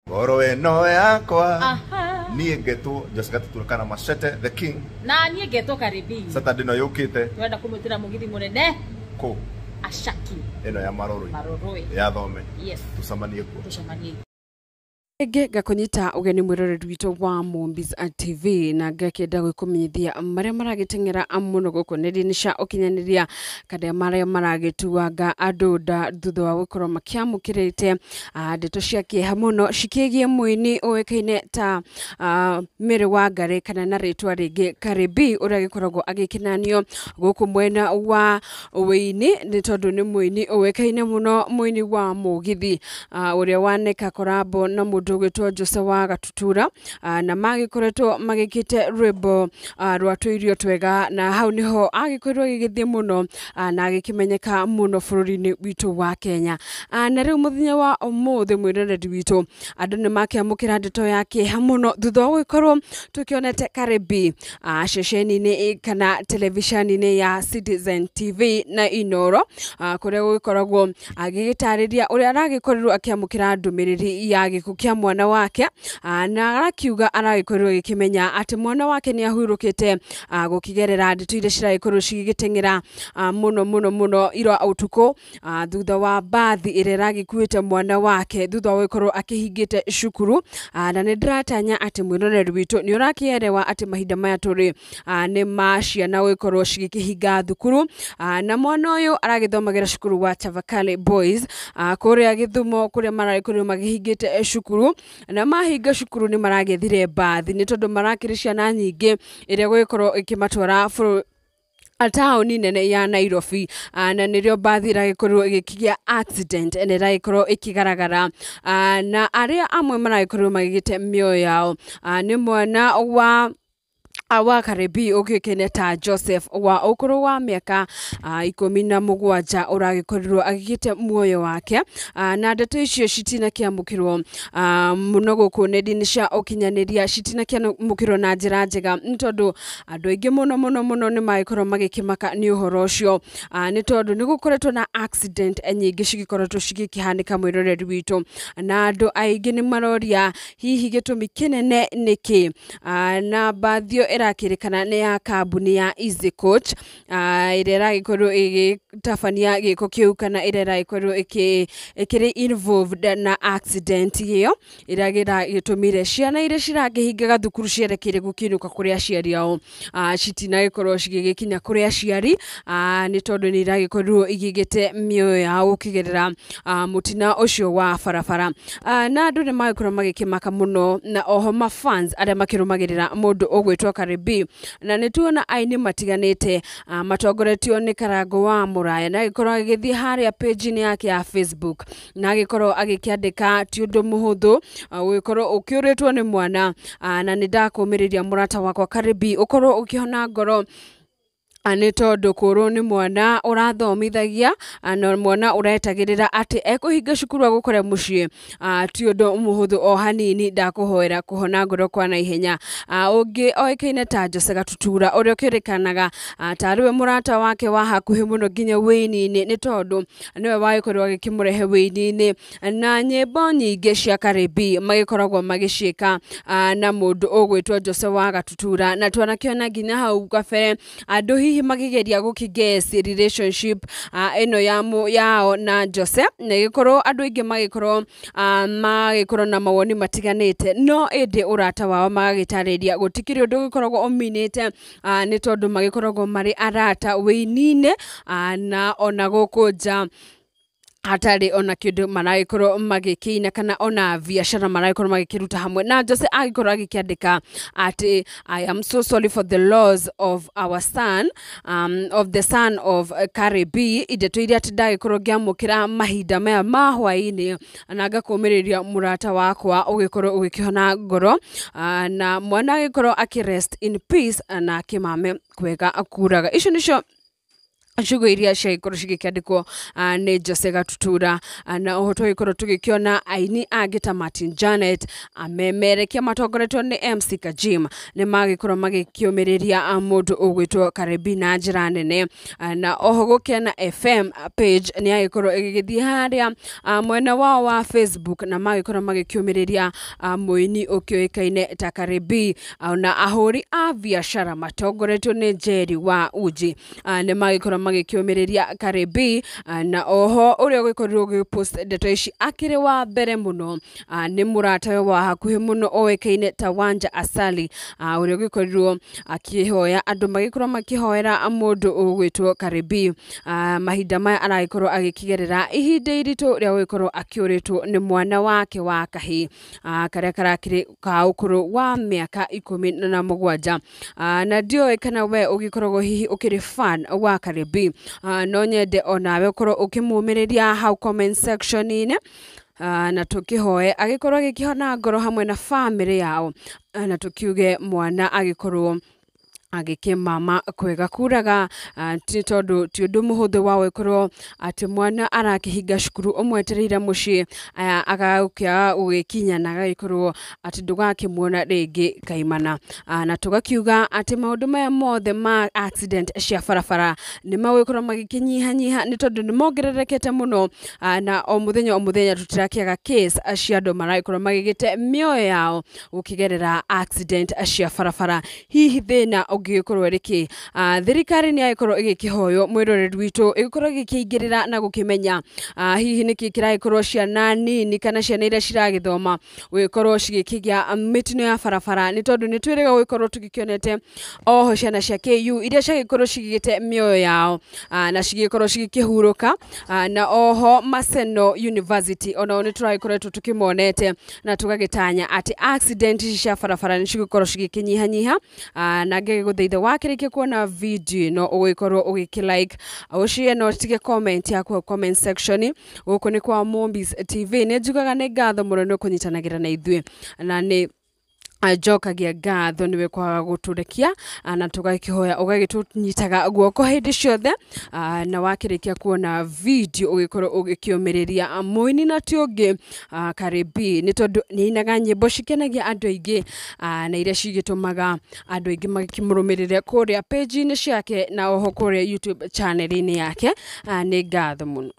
Ngoro ĩno yakwa. Aha. Niĩ ngetwo Jose Gatutura kana Machete the King. Na niĩ ngetwo Karibi. Saturday ĩno yũkĩte. Turenda kũmwĩtĩra mũgithi mũnene. Kũ? Ashaki. Ĩno ya Maroroi. Maroroi. Ya Thome. Yes. Tucemanie kuo. Tucemanie. Rĩngĩ ngakũnyita ũgeni mwĩroreri witũ wa Mombis TV na ngakĩenda gwĩkũmenyithia marĩa maragĩteng'era mũno gũkũ nenda-inĩ cia ũkinyanĩria kana marĩa maragĩtuanga andũ nda thutha wa gũkorwo makĩamũkĩrĩte ndeto cia kĩeha mũno cikĩgiĩ mũini ũĩkaine ta Mary Wangari kana na rĩtwa rĩngĩ Cardi B, ũrĩa agĩkoragwo agĩkenanio gũkũ mwena wa wĩini nĩ tondũ nĩ mũini ũĩkaine mũno, mũini wa mũgithi ũrĩa waneka korabo na mũndũ ũgwĩtwo Jose wa Gatutura, na magĩkoretwo magĩkĩte rwĩmbo rwa tũirio twega, na hau nĩho agĩkorirwo agĩgĩthiĩ mũno na agĩkĩmenyeka mũno bũrũri-inĩ witũ wa Kenya. Na rĩu mũthenya wa ũmũthĩ mwĩroreri witũ andũ nĩ makĩamũkĩra ndeto ya kĩeha mũno thutha wa gũgĩkorwo tũkĩonete Cardi B ceceni-inĩ kana televisheni-inĩ ya Citizen TV na Inoro, kũrĩa gũgĩkoragwo agĩgĩtarĩria ũrĩa aragĩkorirwo akĩamũkĩra ndũmĩrĩri ya gĩkuũ kĩa mwana wake, na arakiuga aragĩkorirwo agĩkĩmenya atĩ mwana wake nĩ ahurũkĩte gũkĩgerera ndeto iria ciragĩkorwo cigĩgĩteng'era mũno mũno mũno ira ũtukũ, thutha wa mbathi ĩrĩa ĩragĩkuĩte mwana wake thutha wa gũkorwo akĩhingĩte cukuru. Na nĩ ndĩratanya atĩ mwĩroreri witũ nĩ ũrakĩerewa atĩ mahinda maya tũrĩ nĩ ma ciana gũgĩkorwo cigĩkĩhinga thukuru, na mwana ũyũ aragĩthomagĩra cukuru wa Chavakali Boys kũrĩa Gĩthumo, kũrĩa maragĩkorirwo makĩhingĩte cukuru, na mahinga cukuru nĩ maragĩethire mbathi nĩ tondũ marakĩrĩ ciana nyingĩ ĩrĩa gũgĩkorwo ĩkĩmatwara bũrũri taũni nene ya Nairobi, na nĩrĩo mbathi ĩragĩkorirwo ĩgĩkĩgĩa accident na ĩragĩkorwo ĩkĩgaragara, na arĩa amwe maragĩkorirwo magĩgĩte mĩoyo yao nĩ mwana wa Cardi B ũkĩũkaine ta Joseph wa ũkũrũ wa mĩaka 17 ũragĩkorirwo agĩgĩte muoyo wake, na ndeto icio citinakĩamũkĩrwo mũno gũkũ nenda-inĩ cia ũkinyanĩria, citinakĩamũkĩrwo na njĩra njega nĩ tondũ andũ aingĩ mũno mũno mũno nĩ magĩkorwo magĩkĩmaka nĩ ũhoro ũcio, nĩ tondũ nĩ gũkoretwo na accident nyingĩ cigĩkoretwo cigĩkĩhanĩka mwĩroreri witũ, na andũ aingĩ nĩ maroria hihi gĩtũmi kĩnene nĩkĩ, na mbathi ĩyo ĩrakĩrĩkana nĩ ya kambuni ya Easy Coach ĩrĩa ĩragĩkorirwo ĩgĩtabania gĩko kĩu kana ĩrĩa ĩragĩkorirwo ĩkĩrĩ involved na accident ĩyo ĩrĩa ĩragĩtũmire ciana iria cirakĩhingaga thukuru cierekeire gũkĩinũka kũrĩ aciari ao citinagĩkorwo cigĩgĩkinya kũrĩ aciari nĩ tondũ nĩ iragĩkorirwo igĩgĩte mĩoyo yao gũkĩgerera mũtino ũcio wa barabara, na andũ nĩ magĩkorwo magĩkĩmaka mũno, na oho ma fans arĩa makĩrũmagĩrĩra mũndũ ũgwĩtwo Cardi B, na nĩ tuona aini matiganĩte matongoretio nĩ Karango wa Mũraya, na agĩkorwo agĩgĩthiĩ harĩa page-inĩ yake ya Facebook na agĩkorwo agĩkĩandĩka ti ũndũ mũhũthũ gũgĩkorwo ũkĩũrĩtwo nĩ mwana, na nĩ ndakũmĩrĩria mũrata wakwa Cardi B ũkorwo ũkĩhona ngoro nĩ tondũ kũrwo nĩ mwana ũrathomithagia na mwana ũretagĩrĩra atĩ ekũhinga cukuru agũkore mũciĩ ti ũndũ mũhũthũ o hanini. Ndakũhoera kũhona ngoro kwa naihenya. Ũngĩ oĩkaine ta Jose Gatutura ũrĩa ũkĩrĩkanaga tarĩ we mũrata wake wa hakuhĩ mũno nginya wĩini-inĩ nĩ tondũ nĩwe wagĩkorirwo agĩkĩmũrehe wĩini-inĩ, na nyĩmbo nyingĩ cia Cardi B magĩkoragwo magĩciĩka na mũndũ ũgwĩtwo Jose wa Gatutura, na twanakĩona nginya hau kabere andũ hihi makĩgeria gũkĩguess relationship ĩno yao na Jose, na ĩgĩkorwo andũ aingĩ magĩkorwo na mawoni matiganĩte, no ĩndĩ ũrata wao magagĩtarĩria gũtikĩrĩ ũndũ ũgĩkoragwo ũminĩte nĩ tondũ magĩkoragwo marĩ arata wĩini-inĩ na ona gũkũ nja hatarĩ ona kĩndũ maragĩkorwo magĩkĩina kana ona biacara maragĩkorwo magĩkĩruta hamwe. Na Jose agĩkorwo agĩkĩandĩka atĩ I am so sorry for the loss of our son, of the son of Cardi B, ndeto iria atĩ ndagĩkorwo ngĩamũkĩra mahinda maya ma hwaĩ-inĩ, na ngakũmĩrĩria mũrata wakwa ũgĩkorwo ũgĩkĩhona ngoro, na mwana agĩkorwo akĩ rest in peace na akĩmame kwega akuraga. Icio nĩcio Ciugo iria ciagĩkorwo cigĩkĩandĩkwo nĩ Jose Gatutura. Na oho tũgĩkorwo tũgĩkĩona aini angĩ ta Martin Janet, amemerekia matongoretio nĩ MC Kajim, nĩ magĩkorwo magĩkĩũmĩrĩria mũndũ ũgwĩtwo Karibi na njĩra nene. Na oho Gũkena FM page nĩ yagĩkorwo ĩgĩgĩthiĩ harĩa mwena wao wa Facebook na magĩkorwo magĩkĩũmĩrĩria mũini ũkĩũĩkaine ta Karibi. Na ahũri a biacara matongoretio nĩ Jerry wa Uji nĩ magĩkorwo magĩkĩũmĩrĩria Karibi. Na oho ũrĩa ũgĩkorirwo ũgĩpost ndeto ici akĩrĩ wa mbere mũno nĩ mũratawe wa hakuhĩ mũno oĩkaine ta Wanja Asali, ũrĩa ũgĩkorirwo akĩhoya andũ magĩkorwo makĩhoera mũndũ ũgwĩtwo Karibi. Mahinda maya aragĩkorwo agĩkĩgerera ihinda iritũ rĩa gũgĩkorwo akĩũrĩtwo nĩ mwana wake wa kahĩĩ karĩa karakĩrĩ ka ũkũrũ wa mĩaka 17. Na ndiũĩ kana we ũgĩkoragwo hihi ũkĩrĩ fan wa Karibi, no nyende onawe ũkorwo ũkĩmũmĩrĩria hau comment section-inĩ, na tũkĩhoe agĩkorwo agĩkĩhona ngoro hamwe na bamĩrĩ yao, na tũkiuge mwana agĩkorwo agĩkĩmama kwega kuraga, ti tondũ ti ũndũ mũhũthũ wa gũgĩkorwo atĩ mwana arakĩhinga cukuru ũmwetereire mũciĩ, agagũkĩaga gũgĩkinya na agagĩkorwo atĩ ndũgakĩmuona rĩngĩ kaimana. Na tũgakiuga atĩ maũndũ maya mothe ma accident cia barabara nĩ magũgĩkorwo magĩkĩnyihanyiha nĩ tondũ nĩ mongererekete mũno, na o mũthenya o mũthenya tũtirakĩaga case cia andũ maragĩkorwo magĩgĩte mĩoyo yao gũkĩgerera accident cia barabara. Hihi thĩna ũngĩgĩkorwo ĩrĩ kĩ? Thirikari nĩ yagĩkorwo ĩgĩkĩhoywo mwĩroreri witũ ĩgĩkorwo ĩgĩkĩingĩrĩra na gũkĩmenya hihi nĩkĩ kĩragĩkorwo ciana nini kana ciana iria ciragĩthoma gũgĩkorwo cigĩkĩgĩa mĩtino ya barabara, nĩ tondũ nĩ twĩrĩga gũgĩkorwo tũgĩkĩonete oho ciana cia KU iria ciagĩkorwo cigĩte mĩoyo yao na cigĩkorwo cigĩkĩhurũka, na oho Maseno University onao nĩ tũragĩkoretwo tũkĩmonete na tũgagĩtanya atĩ accident ici cia barabara nĩ cigũkorwo cigĩkĩnyihanyiha. Na ngĩgũthaitha wakĩrĩkia kuona video ĩno ũgĩkorwo ũgĩkĩ like, ũshare na ũtige comment yaku hau comment section. Gũkũ nĩ kwa Mombis TV. Nĩ njugaga nĩ ngatho mũno nĩ kũnyitanagĩra na ithuĩ, na nĩ njokagia ngatho nĩwe kwaga gũtũrekia, na tũgakĩhoya ũgagĩtũnyitaga guoko hĩndĩ ciothe. Na wakĩrĩkia kuona video ũgĩkorwo ũgĩkĩũmĩrĩria mũini na ti ũngĩ Karibi, nĩ tondũ nĩ ainaga nyĩmbo cikenagia andũ aingĩ, na iria cigĩtũmaga andũ aingĩ magĩkĩmũrũmĩrĩre kũrĩa page-inĩ ciake na oho kũrĩa YouTube channel-inĩ yake. Nĩ ngatho mũno.